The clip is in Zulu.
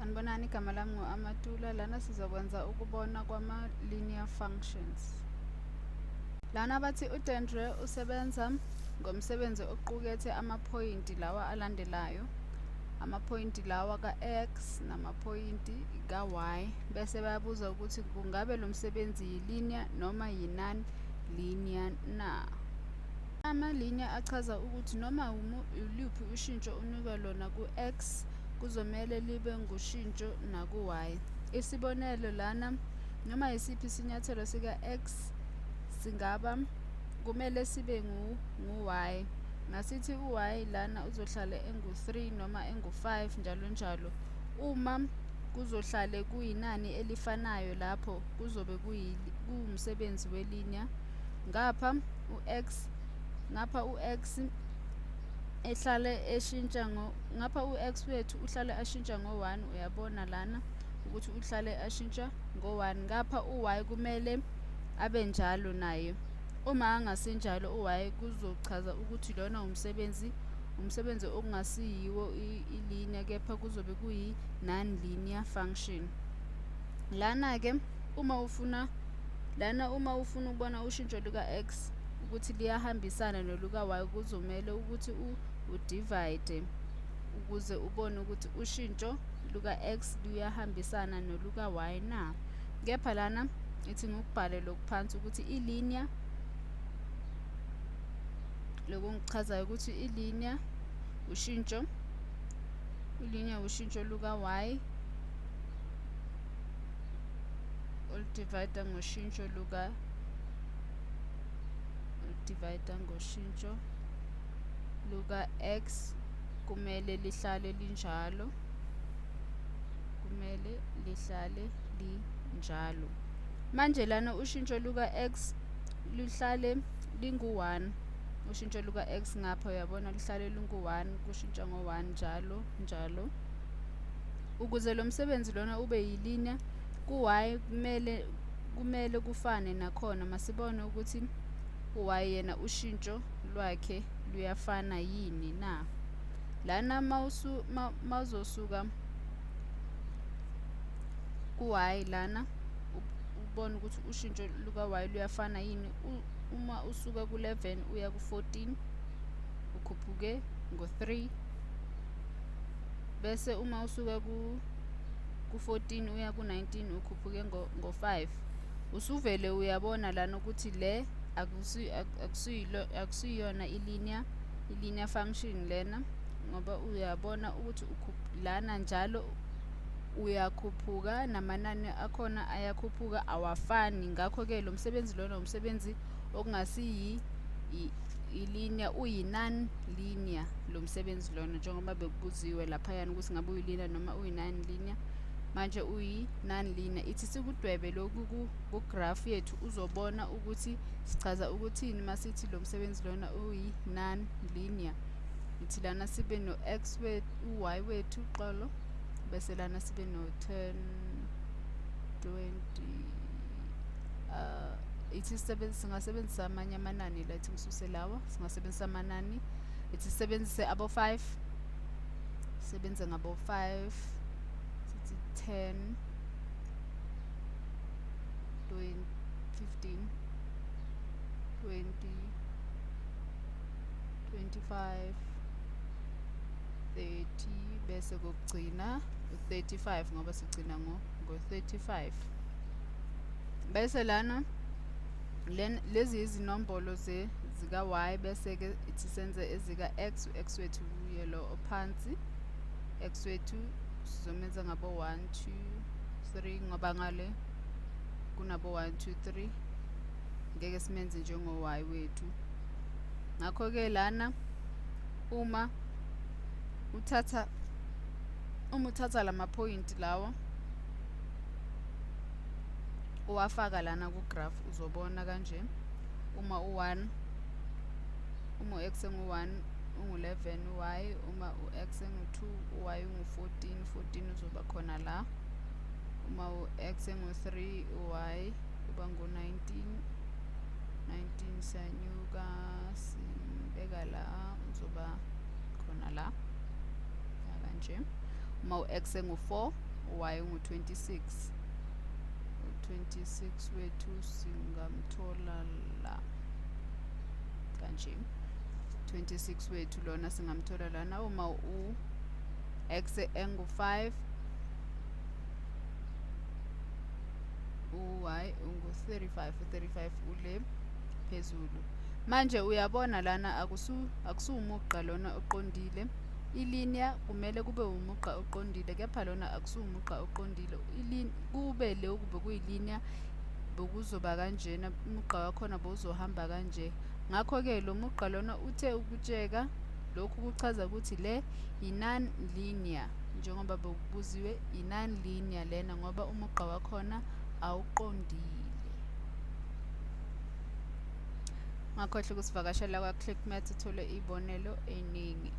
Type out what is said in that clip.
Sanibonani, igama lami ngu-Amatula. Lana sizokwenza ukubona kwama-linear functions. Lana bathi uDendre usebenza ngomsebenzi oqukethe amaphoyinti lawa alandelayo. Amaphoyinti lawa ka-x namaphoyinti ka-y. Bese bayabuza ukuthi kungabe lo msebenzi yi-linear noma yi-non-linear na? Ama-linear achaza ukuthi noma uluphi ushintsho onikwa lona ku-x kuzomele libe ngushintsho naku-y. Isibonelo lana, noma yisiphi isinyathelo sika-x singaba kumele sibe ngu-y. Masithi u-y lana uzohlala engu-3 noma engu-5 njalo njalo. Uma kuzohlale kuyinani elifanayo lapho kuzobe kuwumsebenzi we-linear. Ngapha u-x ehlale eshintsha ngo ngapha u-x wethu uhlale ashintsha ngo-1. Uyabona lana ukuthi uhlale ashintsha ngo-1. Ngapha u-y kumele abe njalo naye. Uma angasenjalo u-y, kuzochaza ukuthi lona umsebenzi okungasiyiwo i-linear, kepha kuzobe kuyi-non-linear function. Lana-ke uma ufuna ukubona ushintsho luka-x ukuthi liyahambisana noluka-y, kuzomele ukuthi u-divide ukuze ubone ukuthi ushintsho luka-x luyahambisana noluka-y na. Kepha lana ithi ngikubhale lokhu phansi ukuthi i-linear, lokhu ngikuchazayo ukuthi i-linear ushintsho luka-y oludivide ngoshintsho luka-x kumele lihlale linjalo, kumele lihlale linjalo. Manje lana ushintsho luka-x luhlale lingu-1. Ushintsho luka-x ngapha, uyabona, luhlale lungu-1, kushintsha ngo-1 njalo njalo. Ukuze lo msebenzi lona ube yi-linear, ku-y kumele kufane nakhona. Masibone ukuthi u-y yena ushintsho lwakhe luyafana yini na. Lana mawuzosuka ku-y lana ubone ukuthi ushintsho luka-y luyafana yini. Uma usuka ku-11 uya ku-14, ukhuphuke ngo-3. Bese uma usuka ku-14 uya ku-19, ukhuphuke ngo-5. Usuvele uyabona lana ukuthi le akusiyona i-linear function lena, ngoba uyabona ukuthi lana njalo uyakhuphuka, namanani akhona ayakhuphuka, awafani. Ngakho-ke lo msebenzi lona umsebenzi okungasiyi i-linear, uyi-non-linear lo msebenzi lona, njengoba bekubuziwe laphayana ukuthi ngabe uyi-linear noma uyi-non-linear. Manje uyi-non-linear. Ithi sikudwebe lokhu ku-graph yethu, uzobona ukuthi sichaza ukuthini masithi lo msebenzi lona uyi-non-linear. Ithi lana sibe no-x, u-y wethu, xolo, bese lana sibe no-10, 20. Ithi singasebenzisa amanye amanani la. Ithi ngisuse lawa, singasebenzisa amanani. Ithi sisebenzise abo-5, sisebenze ngabo-5. Sithi 10, 20, 15, 20, 25, 30, bese kokugcina u-35, ngoba sigcina ngo-35. Bese lana lezi izinombolo zika-y. Bese-ke ithi senze ezika-x. U-x wethu uye lo ophansi. X wethu sizomenza ngabo 1, 2, 3, ngoba ngale kunabo 1, 2, 3, ngeke simenze njengo-y wethu. Ngakho-ke lana uma uthatha lamaphoyinti lawa uwafaka lana ku-graph, uzobona kanje: uma u-1, uma u-x engu-1, ungu-11 y. Uma u-x engu-2, u-y ungu-14, 14 uzoba khona la. Uma u-x engu-3, u-y uba ngu-19, 19, siyanyuka simbeka la, uzoba khona la, kanje. Uma u-x engu-4 U-y ungu-26. U-26 wethu singamthola la kanje. 26 wethu lona singamthola lana. Uma u-x engu-5, u-y ungu-35. U-35 ule phezulu. Manje uyabona lana akusiwumugqa lona oqondile. Ilinear kumele kube umugqa oqondile, kepha lona akusiwumugqa oqondile. Kube lokhu bekuyilinear, bekuzoba kanjena, umugqa wakhona bowuzohamba kanje. Ngakho-ke lo mugqa lona uthe ukutsheka. Lokhu kuchaza ukuthi le i-non-linear, njengoba bekubuziwe, i-non-linear lena ngoba umugqa wakhona awuqondile. Ungakhohlwa ukusivakashela kwa-Clickmat, uthole iy'bonelo ey'ningi.